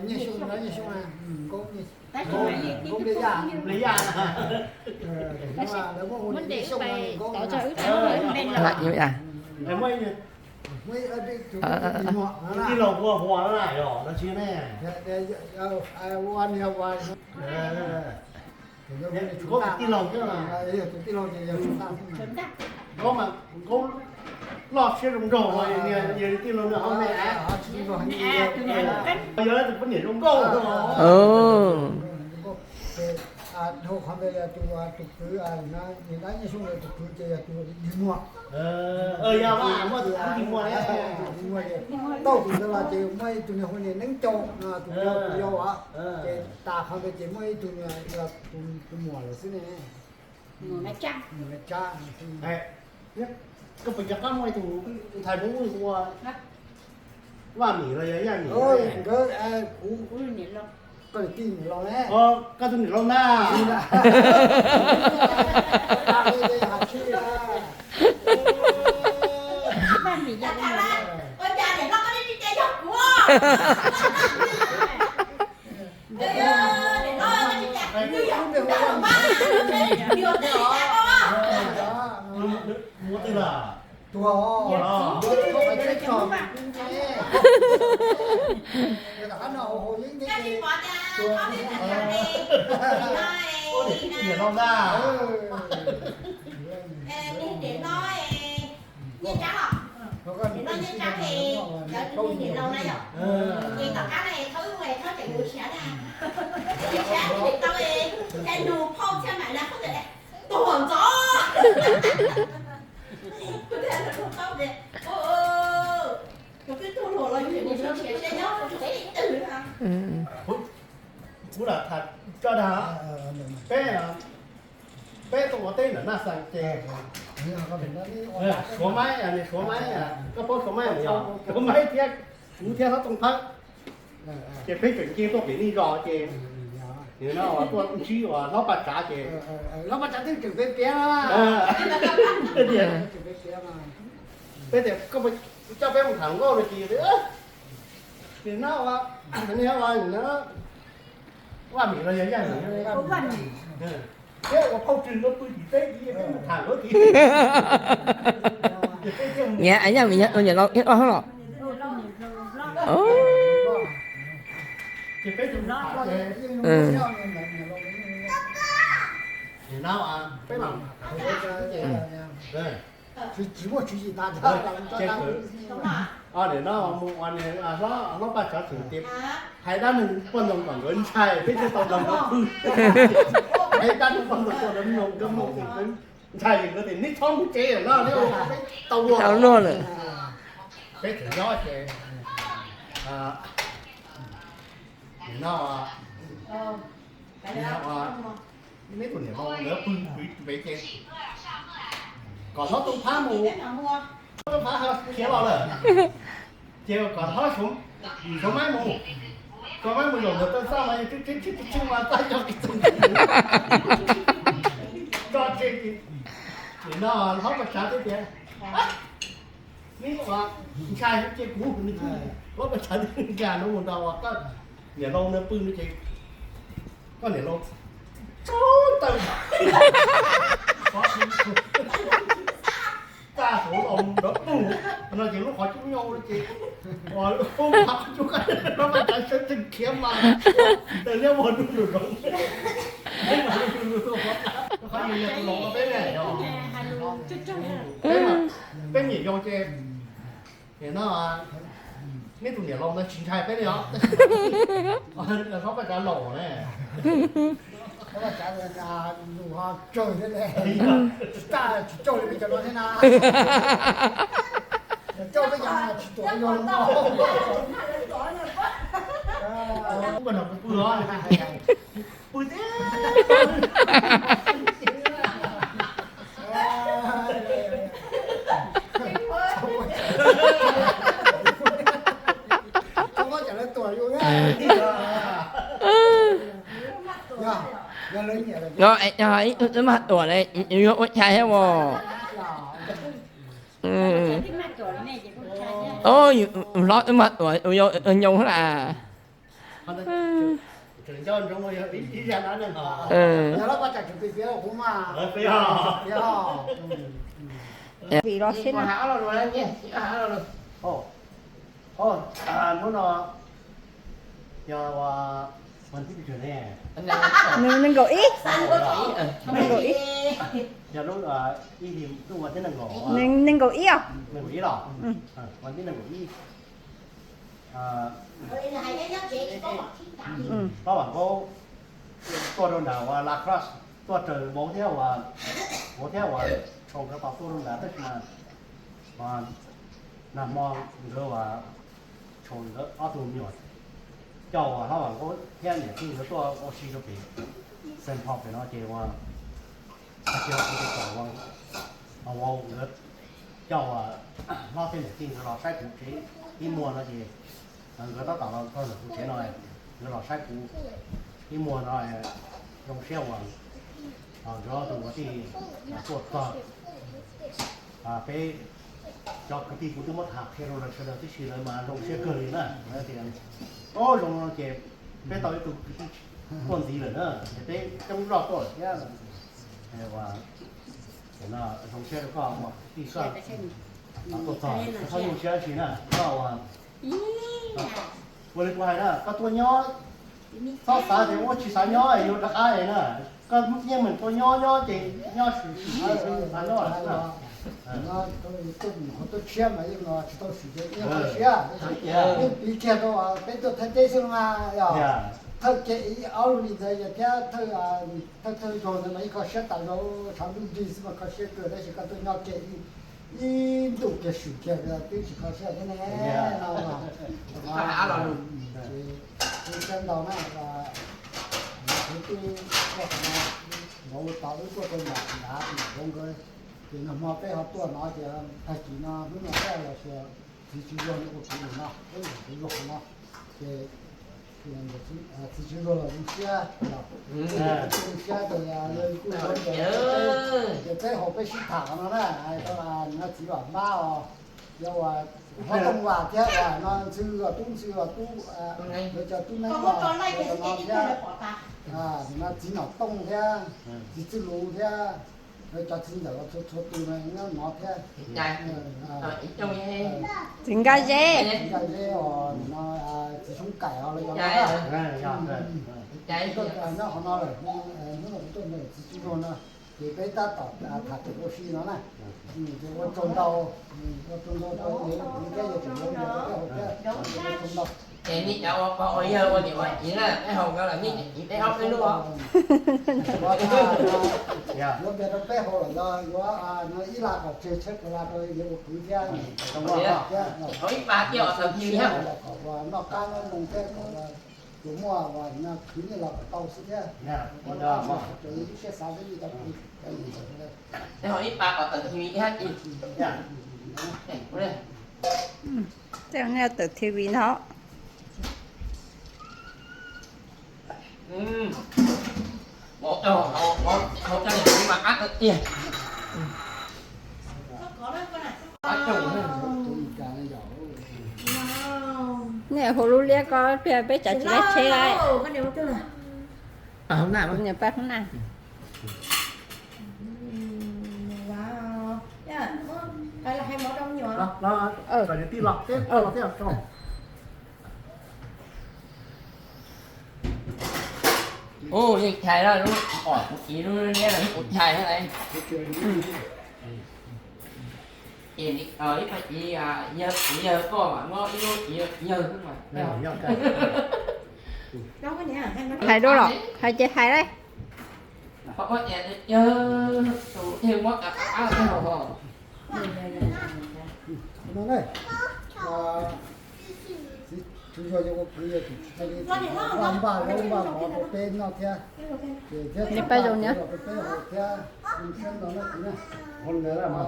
Nyiaj Xyooj, Nyiaj Xyooj, Nkauj, Nkauj Npliaj Yaj. Npliaj Yaj. Muab ntes wb pais tod tso wb pais. Tij laug hu ua Huas na yog dab tsi ne? Nkauj tij laug thiab. Nkauj mas Nkauj loj siab zoo nraug, niag tij laug nws hauv ne. Yog leej twg poj niam zoo nkauj. Dhau qhov ntawd yog tus, tus kwv, niag dab Nyiaj Xyooj tus kwv ces yog tus dig muag. Yog mas muaj tus dig muag, dig muag ces tau tus ntawd los ces muaj ib tug niag hu niag Neeb Cau, tus yau, tus yau os. Ces tas qhov ntawd ces muaj ib tug niag yog tus muam lawm xwb ne. Mus na Tsab. Koj puas nco qab muaj ib tug ntxhais Hmoob hu ua Vaj Mim los yog Yaj Mim? Nkawd, kuv, koj niam tij niam laus ne. Koj tus niam laus ntag. Vaj Mim yog kuv niam laus. Ua twg lawm? Tuag os. Ua niam tij niam laus ntag. Nyiaj Tsab los? Nim no Nyiaj Tsab es cov niam laus na yom, ces tom qab no es thaub wb mus es thaub tseem yuav siav na, yuav siav tsis tau es cov nus phauj thiaj mam li qhov ntawd tuag ntxov. Kuv thiaj li thaub tias, kuv twb tuag luag los yus tseem mus siav siav seb nyob tsis tau ib tug na. Kuv lam tham tso dag, peb, peb tuaj ua teb ntawm Naj Xees ces Suav Maib, niag Suav Maib, koj paub Suav Maib mas yog Suav Maib thiab kuv thiab Hlob Tooj Phawb, ces peb tseem nce tuaj pem nej zos ces nim no tuaj ntsib uas Hlob Paj Tsav ces Hlob Paj Tsav twb tseem piav piav, peb tias koj coj peb mus tham nkauj no ces, nim no ua, nim no ua, nim no Vaj Mim los yog Yaj Mim, thiab ua phauj Tswg no pw tim teb, peb mus tham nkauj tim. Niam, Yaj Mim yog tus niam laus ib ob hlob los? Ces peb mus tham ces, nim no peb los tham ces, nim no mus ua hlob Paj Tsav tseem tias hais dab neeg poj ntxoog kom nkawd ntshai, peb thiaj tau nrog nkawd pw. Hais dab neeg poj ntxoog kom nkawd mloog, nkawd mloog ces nkawd ntshai, nkawd tias neb txhob mus tsev lawm no, neb ua peb tau luag lawm. Peb tseem nyob ces, nim no, neb tus niam laus lawv pw pem ces kom Hlob Tooj Phab mus, Hlob Tooj Phab khiav los lawm, ces kom Hlob Suav Maib mus, Suav Maib mus zaum ntawm taw xaj mas yog tsw tsw tsw mas txaj cov kev txeeg tso tseg ces, nim no Hlob Paj Tsav thiaj tias, neb ua ntshai ces kuv, Hlob Paj Tsav thiaj nkag no mus nrog koj niam laus no pw no ces koj niam laus tso taw txaj saud los nrov pug no ces lub qhov cub nyo no ces ua lub qhov cub, Hlob Paj Tsav sawv tsees khiav mas, taw liab ua nruj nruj zoov, peb mas, peb nyiam yau ces, nim no neb tus niam laus ntawd tsis ntshai peb li os, Hlob Paj Tsav laus ne. Tsis coj li peb cov no thiab na. Coj peb cov no tsis tuam yog no. Ub, no kuv pw os, pw tiag. Yog, yog lawv nyiam, yog ib tug twb mag tuam ne, yuav ua cas thiab os? Hlob twb mag tuam, yus yau na. Tseem nco ntsoov ib zaj dab neeg os. Yog los koj tseem piav piav kuv mas. Piav os. Vim los xij na. Hnub no yog ua, nees nkaum ib, nees nkaum ib, yog lub ib hlis ntuj vas thib nees nkaum, nees nkaum ib os. Nees nkaum ib los, vas thib nees nkaum ib. Pab Vam Nkaub tuaj rau nram ua La Crosse, tuaj raws vauv thiab ua, vauv thiab ua Tshau nkawd tau tuaj rau nram tab sis mas nag hmo nkawd ua Tshau nkawd ob tug me nyuam coj ua Hlob Vam Nkaub thiab niam tij nkawd tuaj ua si rau pem Saint Paul pem no ces ua tag kis kuv tau ua, ua nkawd coj ua hlob thiab niam tij nkawd los saib kuv tsev ib muag no ces nkawd tab tom los rau ntawm kuv tsev no, nkawd los saib kuv ib muag no, zoo siab uas nkawd ob tug ua tij tuaj txog peb cov kwv tij, kuv twb muab tham qhia rau lawv sawv daws tib si lawv mas zoo siab kawg li na. Lawv tias, o, zoo no ces peb tau ib tug kwv tij tuaj ntxiv lawm na, ces peb coob zoj tuaj lawm thiab. Ua, zoo siab rau koj uas kwv tij koj tuaj txog, koj txhob nyuaj siab dab tsi na, koj ua, ua li kuv hais na, koj tuaj nyob txhob xav tias ua tsis xav nyob yuav rov qab li na. Koj yeej meem tuaj nyob nyob ces nyob swm swm xav nyob lawm xwb na. Tuaj tuaj tshiab mas yeej tsis tau swm ces yeej kho siab, yeej piv kiag rau peb tuaj Thaib teb xwb mas yog thawj kiag ib ob lub li ntawd yog thiab thawj thawj zaug ntawd mas yeej kho siab tas zog, tshav ntuj nrig xwb mas kho siab kawg tab sis koj tuaj nyob kiag ib ntuj kiag swm kiag twb tsis kho siab thiab ne no. Siab ntau na, kwv tij tuaj qhov no, vauv tod wb tuaj rau nram nrad, vauv nkawd ces nag hmo peb ho tuaj no ces tag kis no hnub no peb los xyuas txiv tswv Zuag ua kwv no, peb ua kwv Zuag no ces txiv tswv Zuag los zoo siab, zoo siab ces kuj ces peb haus peb sib tham no na, hais tau no txiv Vam Npab os, yog uas Hlob Tooj Vam thiab uas no Ntxhw los tub, Ntxhw los tub, lawv cov tub neeb los no thiab, no txiv Nom Tooj thiab txiv Txwj Lus thiab lawv cov txiv ntxawm los txhua txhua tus no nyob no thiab. Txiv Nkaj Zeb, Nkaj Zeb os, no txiv Xyoob Kaim os, lawv cov no nyob qhov no lawm, hnub no kuv tuaj ntawm txiv Tswv Zuag no, ces peb tab tom tham txawm ua si no na. Ces ua tsaug ntau, ua tsaug ntau rau kuv thiab yawg tseem yuav nyias rau peb haus thiab, ua tsaug ntau. Es nej cov ua pog ua yawg ua niam ua txiv na, peb haus no los nej niam txiv peb ob peb lub. Yuav nyias rau peb haus los yog yuav ib lag kom tseg tsheb puas lag rau yawg ua kwv thiab. Ib pab thiab os, kom noj qab noj moo thiab kom tus muaj uas khwv nyiaj los kom tau xwb thiab. Ua no, ib siab xav xwb li cov kwv. Ib pab kom tawm T V thiab. Tej nej tawm T V no. Nej hu lub liab ko pliag peb tsav tsis laib tsheb lawm. Niam pab hnub na. Ub, yeej chais lawm, lub pom kuv txiv lub liab los yeej ua chais lawm. Ces ib pab txiv, yawg, txiv yawg koj mas muab ib lub txiv yawg xwb mas. Hais dua los hais ces hais lauj. Qhov koj tias yawg tus yawg muab kav qab tej hauv hos. No ne, txiv Tswv Zuag yog ua kwv yog tus tsis tau li, npaj npaj zaub npaj mov rau peb noj thiab, ces thiab txhawb pab los rau peb haus thiab, zoo siab ntau na kwv na. Koj niam ntxawm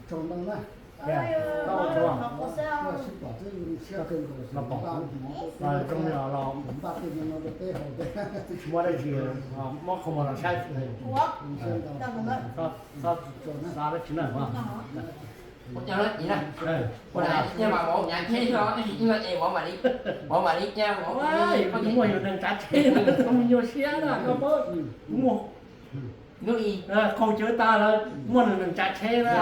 tsaug ntau na. Koj sib pom xwb zoo siab kawg nkaus, npaj mov rau peb, npaj tej no rau peb haus thiab. Tsis muaj dab tsi, muab qhov muag los saib. Zoo siab ntau. Txhob xav dab tsi na. Ua cas no txiv na, ua cas mas vauv nyav tsheb no, es vauv mam li, vauv mam li cas vauv, kuv muaj yus neeg tsav tsheb, kuv nyuaj siab na koj paub, kuv muaj, qaug cawv tas lawm, muaj nws neeg tsav tsheb na.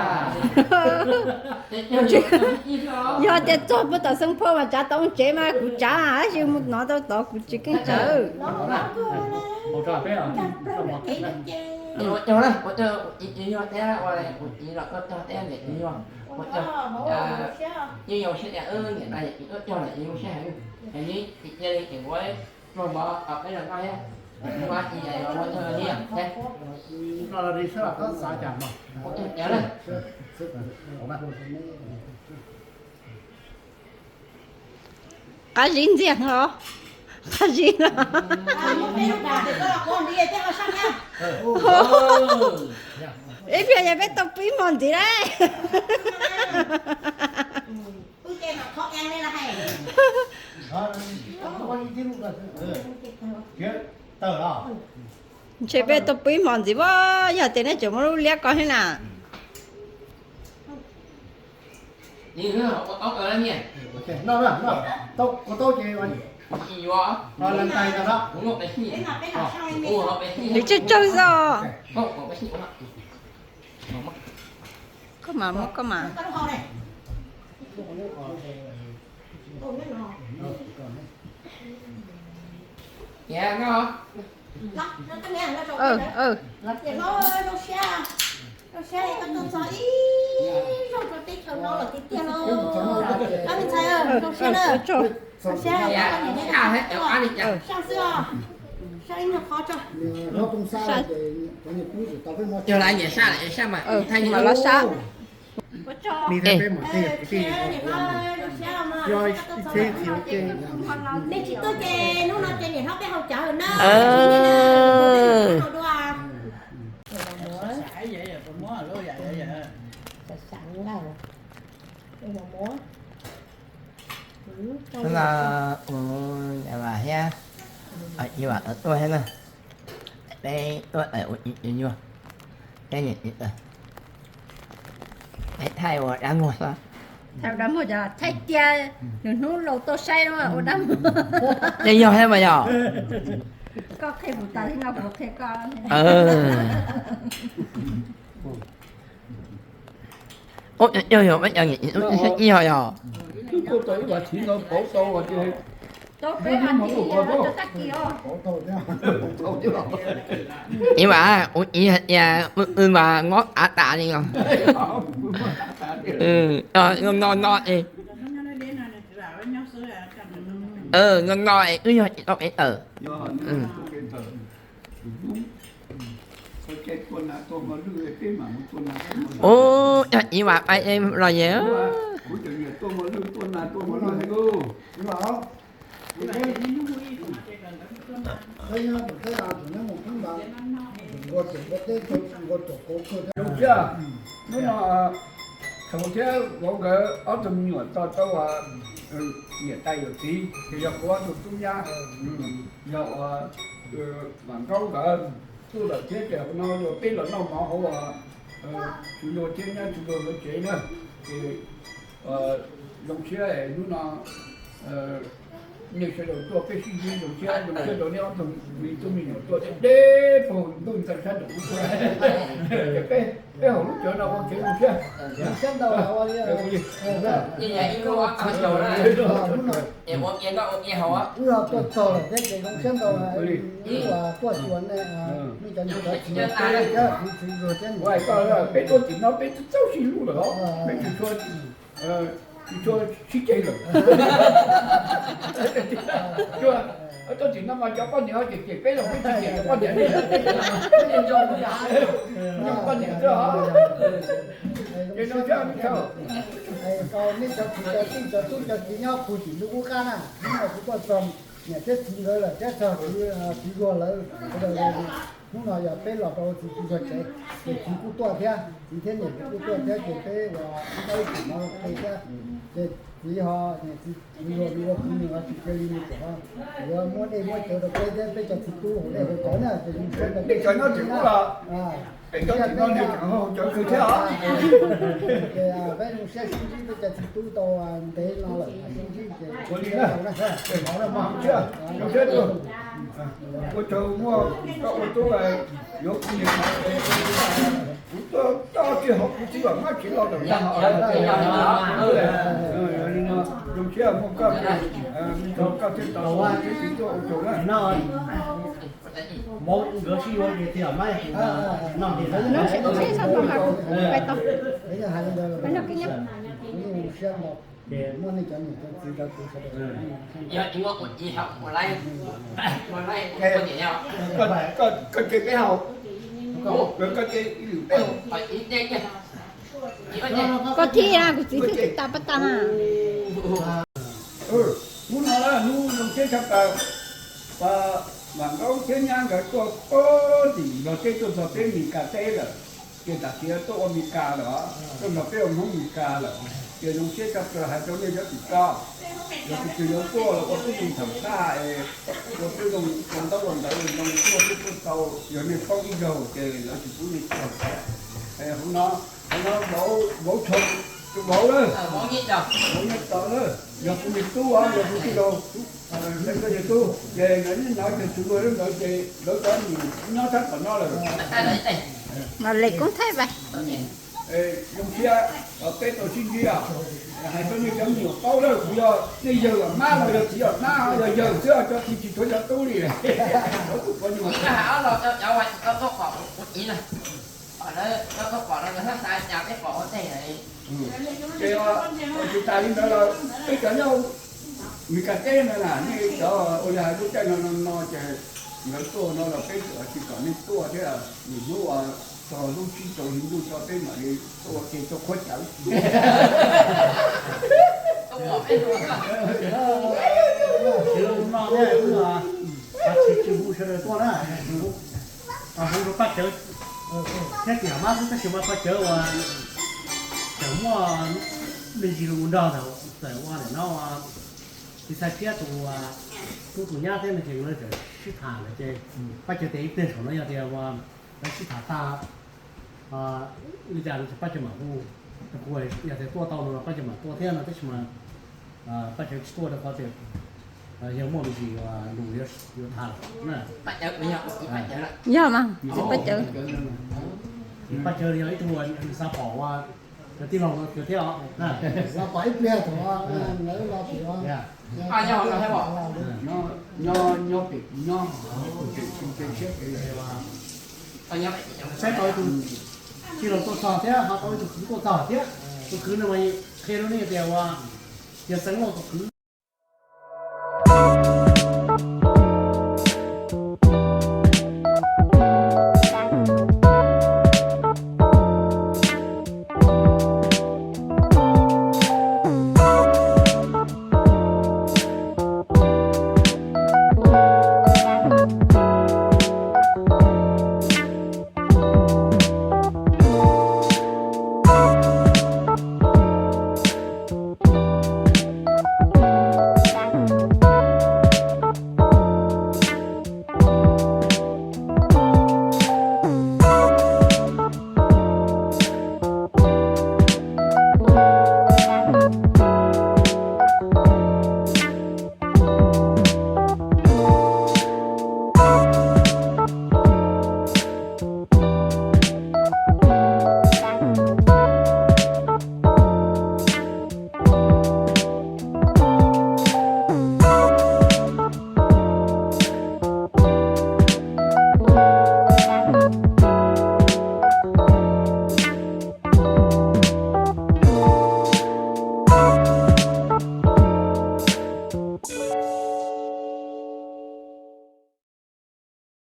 Yog tias txog puag tom Xeev Phoj mas tsav tau tsev mas kuv tsav, tab sis mus nov tau tod kuv tsis keej tsav. Qab zib ntxiag os, qab zib los. Ib pliag yog peb tau pib hmo ntxiv lawm. Ntshe peb tau pib hmo ntxiv as, yog tias nej tseem muaj lub liab ko thiab na. Nws tsawg tsawg xwb os. Koj mam muab koj mam. Yog lawv nyiam saj lawm saj mas, thaij los saj. Nej tsis tuaj ces hnub no ces niam hlob peb haus cawv na. Ua thiab, ib vam tuaj thiab na. Peb tuaj ua ib nyuag, peb niam txiv, peb thaij ua dab muag xwb. Thaij ua dab muag, thaij cia nws hnub laus tuaj saib ua dab muag. Ces yog thiab mas yog. Koj qhia kuv tas li no kuv qhia koj. Ub, yog yog, ib ho yog. Ib vas ua ib hais tias wb mas ngob av tas li no. No no no es, no no es wb yog tsis tau peb tawm. Ub, yog ib vas pais los yog. Zoo siab, hnub no thaum thiab vauv nkawd ob tug me nyuam tau tau niam tais yawm txiv, ces yog kuv ob tug tub nyab, yog uas Vam Nkaub nkawd tuaj lawm thiab ces no yuav peb los noj mov hauv uas Tswv Luag thiab nyab Tswv Luag lawv tsev na. Ces zoo siab hnub no nej sawv daws tuaj peb sib ntsib zoo siab, zoo siab rau neb ob tug me tub me nyuam tuaj deb deb puag ntuj ntxeev sab nraum ub tuaj. Peb, peb hauv lub cawv no ua kev zoo siab. Zoo siab ntau. Wb tuaj txog lawm thiab ces zoo siab ntau. Wb tuaj xyuas nej, nej cov niam cov txiv thiab kuv Tswv Luag thiab. Peb tuaj tim no peb txaus sib hlub lawm os, peb tsis tshua, tsis tshua sib ceg lawm. Tuaj tim no mas cov poj niam ces ces peb los peb tsis cem cov poj niam li. Cov poj niam xwb os. Ces no thiab thaum nej cov kwv cov tij cov tub cov kiv nyob puag tim lub qub qab na, hnub no kuv tuaj txog niam thiab txiv nkawd lawm thiab txog Tswv Luag lawv, hnub no yog peb los rau txiv Tswv Luag tsev, ces txiv kuj tuaj thiab, txiv thiab niam kuj tuaj thiab, ces peb ua ib tug no qe thiab, ces Txiv ho, niam txiv, txiv ho, ua kwv nws ho tsis cia li nws tseem ho yuav muab dej muab cawv rau peb thiab peb cov txiv tub hauv dej hauv cawv na, ces zoo siab rau peb cov nyob tsis tub los peb cov txiv no nws tseem hauv cawv kawg thiab os. Ces peb zoo siab sib ntsib peb cov txiv tub tau ntev no lawm sib ntsib ces ua li na, ces mov na mog, zoo siab, ua tsaug muaj koj ua tub yuav kuv niam no, kuv tuaj txog txij hauv kuv txiv los hmab tsis los tawm ntag. Li no zoo siab muaj koj, koj thiaj tau txiv tuaj ua tsaug na. Vauv nkawd sib yuav ces txiv mam noj. Ces muaj nej cov niam cov txiv rau kuv sawv daws. Koj ces peb haus, koj ces ib lwm peb haus. Koj thiab kuv txiv twb tsis tau pab tag na. Hnub no hnub zoo siab tshaj plaws, Vam Nkaub thiab nyab nkawd tuaj puag tim Nplog teb tuaj txog peb Mes Kas teb lawm. Ces tam sim no tuaj ua Mes Kas lawm, tuaj nrog peb ua Hmoob Mes Kas lawm. Ces zoo siab tshaj plaws hais rau nej cov tim toj, yog tus twg yuav tuaj los ua tub zoo thaum tag es ua tub zoo ua ntaub ua ntawv zoo tuaj tub tuaj tau, yog nej paub ib zaug ces lawv tsis pub nej tuaj. Hauv no, hauv no vauv, vauv Tshoo, tus vauv lawm, vauv Nyiaj Txos lawm, yog kuv niag tub os, yog kuv tij laug, yog tub ces lawv neb no ces tsis luag lawm ntawd ces lawv cov nyob sab tom no lawm. Mas lawv kuj thaij pab. Zoo siab peb tau sib ntsib, hais rau nej cov me nyuam paub lawm, kuv yog nej yawg los hmab los yog txiv los hmab, yog yawg xwb cov txiv tsis tshuav cov tub li. Cov tub pov nyuag. Ces tsis tas li ntawd los peb cov nyob Mes Kas teb no na, nej cov ua li hais lub caij no no no ces nkawd tuaj no los peb tsis kom nej tuaj thiab, nws hnub txog lub tsib rau hli ntuj tso peb mam li tuaj ua ke tuaj qhuab cawv. Tsis hu sawv daws tuaj na, hu rau Paj Cawv thiab Tiam Mab xwb tab sis mas Paj Cawv uas tseem muaj me ntsis los nrog tawm ua nim no, txiv Xais Phiab tus tub tus nyab thiab no ces lawv txawm sib tham lawm ces Paj Cawv tias ib pliag saum no yog tias lawv sib tham tag li cas no ces Paj Cawv mam hu, yog tias tuaj tau no los Paj Cawv mam tuaj thiab no tab sis mas Paj Cawv tsis tuaj rau qhov tias yog muaj me ntsis lus yuav tham na. Yog mas, txiv Paj Cawv. Paj Cawv yog ib tug xav pom ua cov tij laug no thiab os. Xav pom ib pliag thaum lawv los pem, nyob pem kuv nyob, pem kuv pem siab pem. Saib tau ib tug tij laug tuaj txog thiab ho tau ib tug kwv tuaj txog thiab. Tus kwv no mas qhia rau nej tias ua yog Xeev Laus tus kwv.